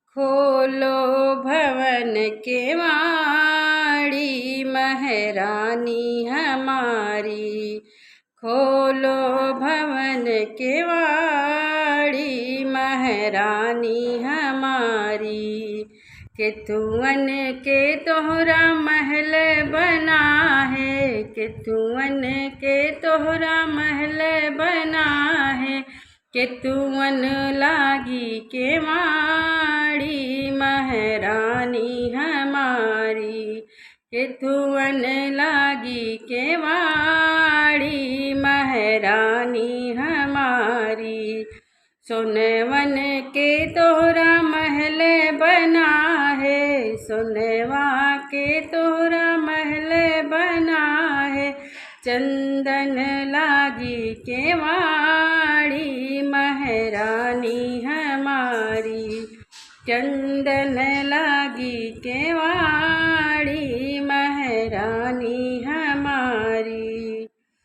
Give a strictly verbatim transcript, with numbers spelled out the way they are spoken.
खोलो भवन केवाड़ी महरानी हमारी, खोलो भवन केवाड़ी महरानी हमारी। केतुअन के तोहरा महल बना है, केतुअन के तोहरा महल बना है। केतुअन लागी केवाड़ी महरानी हमारी, केतुअन लागी केवाड़ी महरानी हमारी। सोनवन के तोहरा महल बना है, सोनवा के तोहरा महल बना है। चंदन लागी केवाड़ी महरानी हमारी, चंदन लागी केवाड़ी महरानी